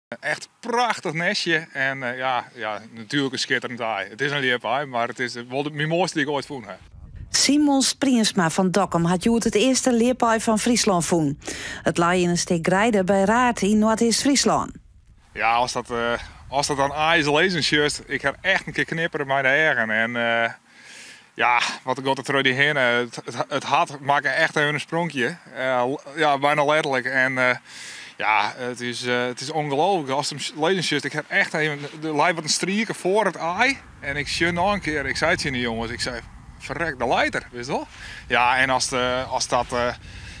Echt prachtich nestje en ja, ja, natuerlik in skitterend aai. It is in ljipaai, mar it is wol de myn moaiste dy't ik oait fûn ha. Simon Spriensma fan Dokkum hat hjoed it earste ljipaai fan Fryslân fûn. It lei yn in stik greide by Raard yn Noardeast-Fryslân. Ja, as dat, as dat dan aai lizzen sjochst, ik ha echt in kear knippere mei de eagen en ja, wat giet der troch dy hinne. It hart makke echt even in spronkje. Ja, byna letterlik. En ja, it is ûngelooflik. Ast him lizzen sjochst, ik ha echt even, der lei wat in strieke foar it aai. En ik sjoch noch in kear, ik sei tsjin de jonges, ik sei, ferrek, der leit er, witst wol? Ja, en as, as dat,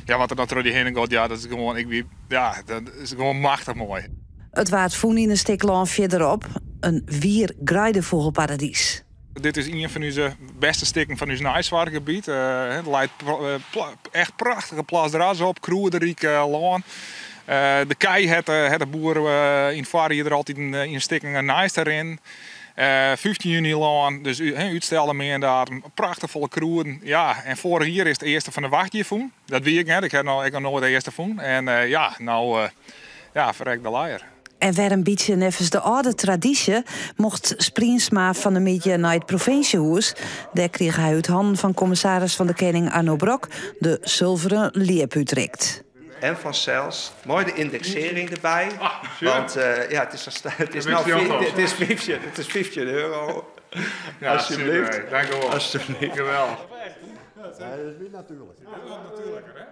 ja, wat der dan troch dy hinne giet, ja, dat is gewoan, ik wie, ja, dat is gewoan machtich moai. It waard fûn yn in stik lân fierderop, in wier greidefûgelparadys. Dit is ien fan ús bêste stikken fan ús neisoarchgebiet. Der leit echt prachtige plasdras op, krûderyk lân. De kij hat de boer yn it foarjier der altyd yn stikken neist te rinnen. 15 juny lân, dus útstelde meandatum, prachtich folle krûden. Ja, en foarich jier is it earste fan de wacht hjir fûn. Dat wie ik net, ik ha noch noait de earste fûn. En ja, no ja, ferrek de leier. En wer in bytsje neffens de âlde tradysje mocht Spriensma fan 'e middei nei it provinsjehûs. Dêr krige hy út hannen fan kommissaris fan de Kening Arno Brok de sulveren ljip útrikt. En fansels mei de yndeksearring derby. Want ja, it is no it is 15 euro. Ja, Alsjeblieft. super. Dank u wel. Alsjeblieft. Geweldig. Ja, dat is natuerlik. Natuerliker, hè?